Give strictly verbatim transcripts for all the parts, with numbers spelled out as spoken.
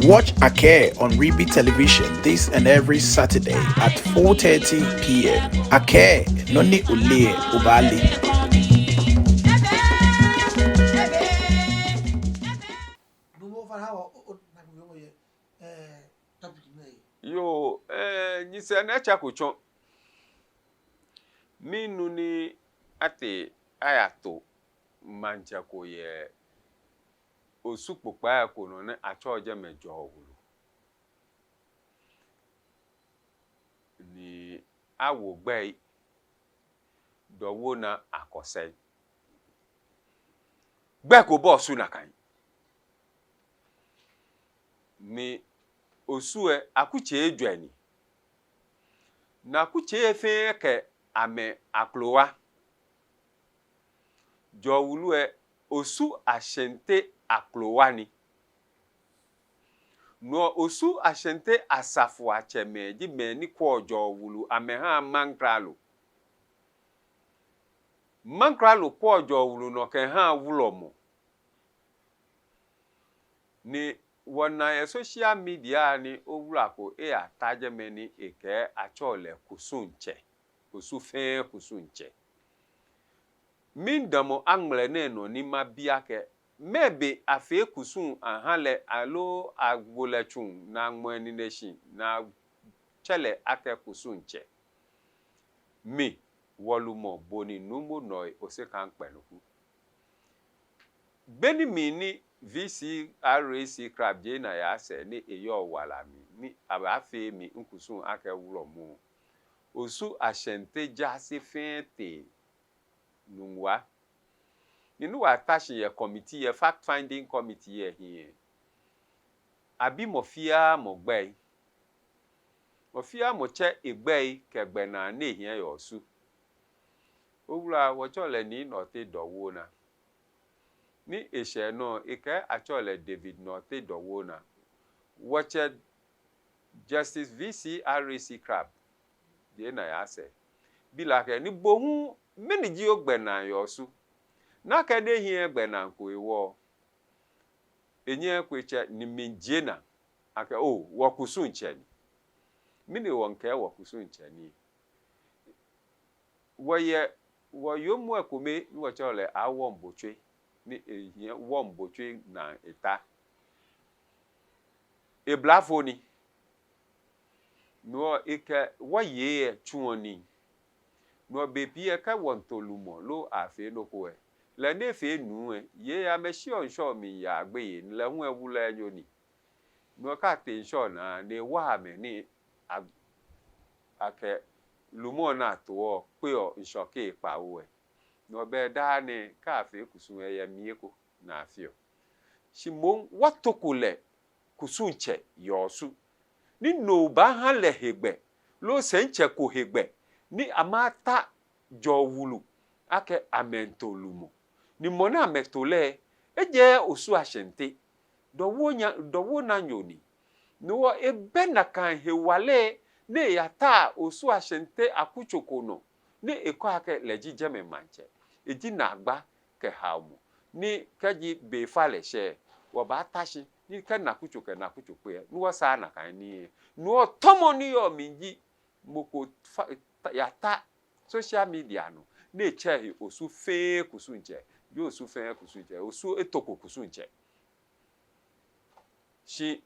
Watch Akɛɛ on Ribi Television this and every Saturday at four thirty p.m. Akɛɛ, nɔ ni oleee lɛ, obaale. Yoo, eh, nyɛsɛɛ nɛɛ tsɛ ko tsɔ. Minu ni atee ayato maŋtsɛ ko yɛ Osu kpokpaa ko nɔ ni atsɛɔ jɛmɛ Jɔɔ Wulu. Ni awo gbɛi Dɔwona Akɔsɛi. Gbɛi ko bɛ Osu nakai. Ni Osu lɛ, akutsei ejwɛ ni. Ni akutsei lɛ fɛɛ kɛ amɛ akrowa. Jɔɔ Wulu lɛ, Osu Ashante akrowa ni. No Osu Ashante asafoiatsɛmɛi ji mɛi ni kwɛɔ Jɔɔ Wulu amɛhaa maŋkralo. Maŋkralo kwɛɔ Jɔɔ Wulu nɔ kɛhaa wulɔmɔ. Ni wɔna yɛ social media ni owula ko eyata jɛmɛ ni ekɛɛ atsɛɔ lɛ kusumtsɛ. Osu fɛɛ kusumtsɛ. Miidamɔ aŋmlɛ nɛɛ nɔ ni mabi akɛ, mɛɛ be afee kusum aha lɛ aloo awo lɛ tsuŋ ni aŋmɔ enine shi ni atsɛ lɛ akɛ kusumtsɛ? Mi, wɔlumɔ Boni Numo Nɔi Osei Kankpɛ Nuku. Be ni mi ni V C R A C Krab je naa yɛ sɛɛ ni eyɔɔ wala mli ni abaafee mi mikusum akɛ wulɔmɔ, Osu Ashante jaase fɛɛ tee Nungua. Ni wɔta shi yɛ committee, yɛ fact finding committee lɛ hiɛ. Abi mɔ fɛɛ mɔ gbɛi. Mɔ fɛɛ mɔ tsɛ egbɛi kɛ gbɛnaa ni ehiɛ yɛ Osu. Owula, wɔtsɛɔ lɛ Nii Nortey Dowuona. Ni eshɛ nɔ, ekɛɛ atsɛɔ lɛ David Nortey Dowuona. Wɔtsɛ Justice V C R A C Krab je naa yɛ sɛɛ. Ebi lɛ akɛ, ni bo hu, mɛni ji ogbɛnaa yɛ Osu? Ni akɛ ni ehiɛɛɛ gbɛnaa ko hewɔ, enyɛɛɛ eko etsɛ, ni mije naa akɛ, oo, wɔkusumtsɛ ni. Mɛni hewɔ mikɛɛ wɔkusumtsɛ ni? Wɔyɛ wɔyoomo lɛ ekome ni wɔtsɛɔ lɛ Awɔŋ Botswe, ni ehiɛ Wɔŋ Botswe naa eta. Eblafo ni. No hewɔ ekɛ wɔyei lɛ tsuɔ nii. No hewɔ bei pii lɛ kɛ wɔmiito lumɔ loo afee nɔ ko lɛ, lɛ ni efee nuu lɛ, yei amɛshiɔ ŋshɔ mli yaa gbeyei, ni lɛ hu ewula enyɔ ni. No hewɔ kɛ atee ŋshɔ naa ni ewa amɛ ni a-, akɛ lumɔ ni atoɔ kpeɔ ŋshɔ kɛ kpawo lɛ. No hewɔ be daa nɛɛ kɛ afee kusum lɛ, eyɛ mli eko ni afeɔ. Shi moŋ wɔtoko lɛ kusumtsɛ yɛ Osu. Ni no baaha lɛ hegbɛ, loo sɛitsɛ ko hegbɛ, ni amɛta Jɔɔ Wulu akɛ amɛmiito lumɔ. Ni mɔ ni amɛto lɛ, ejɛ Osu Ashante. Dowuona, Dowuonanyo ni. No hewɔ ebɛ nakai hewalɛ ni eyata Osu Ashante akutso ko nɔ, ni ekɛɔ akɛ lɛ ji jɛmɛ maŋtsɛ. Eji naagba kɛ haomɔ. Ni kɛji be falɛ shɛ, wɔbaata shi, ni kɛ nakutso kɛ nakutso kpe lɛ, ni wɔsaa nakai nii lɛ. No hewɔ tɔmɔ ni yɔɔ mli ji, mɔ ko fa-, ta-, yata social media nɔ ni etsɛ ehe Osu fɛɛ kusumtsɛ, yɛ Osu fɛɛ kusumtsɛ, Osu etoko kusumtsɛ. Shi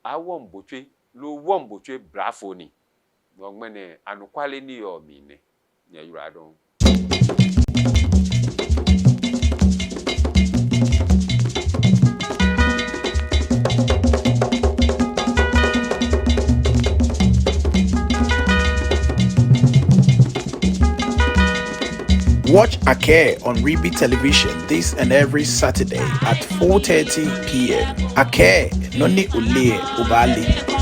Awɔŋ Botswe loo Wɔŋ Botswe blafo ni. No hewɔ ŋmɛnɛ anɔkwale ni yɔɔ mli nɛ. Nyɛyiwaladɔŋŋ. Watch Akɛɛ on Ribi Television this and every Saturday at four thirty p.m. Akɛɛ, nɔ ni oleee lɛ, obaale.